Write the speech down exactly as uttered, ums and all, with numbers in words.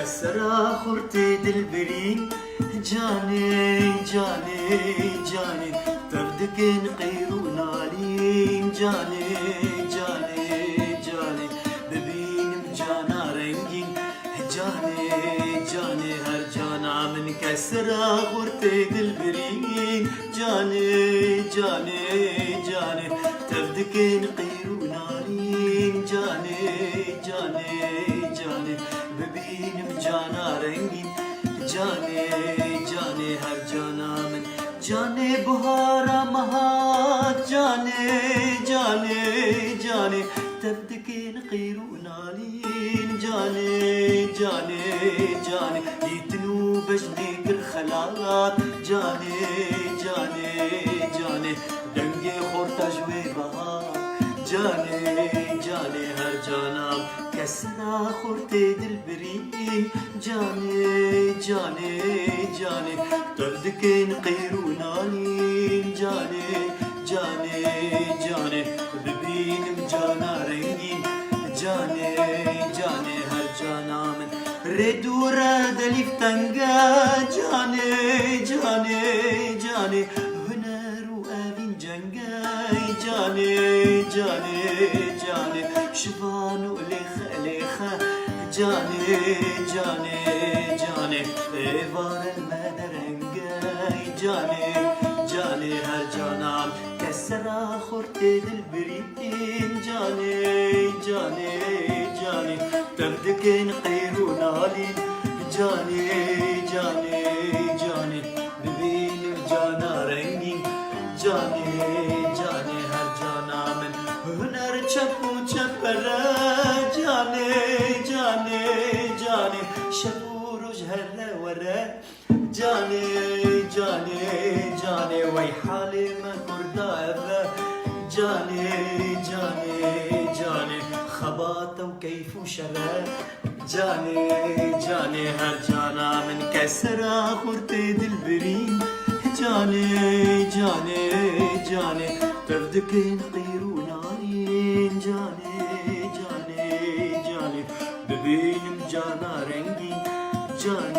Sera xurtê dilbirîn, canê, canê, canê, tev dikin qeyr û nalîn, canê, canê, canê, bibînim cana rengîn, canê, canê, her cana min ke sera xurtê dilbirîn, canê, canê, canê, tev dikin qeyr û nalîn, canê, canê, canê, bibînim cana rengîn, canê, canê, her cana min, canê buhara mehat, canê, canê, canê, tev dikin qeyr û nalîn, canê, canê, canê, dîtin û bejnê kir xelat, canê, canê, canê, dengê xorta ji wê behat, canê, canê, her cana min ke sera xortê dilbirîn, canê, canê, canê, tev dikin qeyr û nalîn, canê, canê, canê, bibînim cana rengîn, canê, canê, her cana min. Rê dûr e, delîf teng e, canê, canê, canê, huner û evîn ceng e, canê, canê, canê, şivan û lêxe, lêxe, canê, canê, canê, êvarên me dereng e, canê, canê, her cana min ke sera xortê dilbirîn, canê, canê, canê, tev dikin qeyr û nalîn, canê, canê, canê, bibînim cana rengîn, canê, canê, her cana min, huner çep û çepere, canê, canê, canê, şev û roj here were, canê, canê, canê, wey halê me kurda ev e, canê, canê, canê, xebat û keyf û şer e, canê, canê, her cana min ke sera xurtê dilbirîn, canê, canê, canê, tev dikin qeyr û nalîn, canê, canê, canê, bibînim cana rengîn, canê,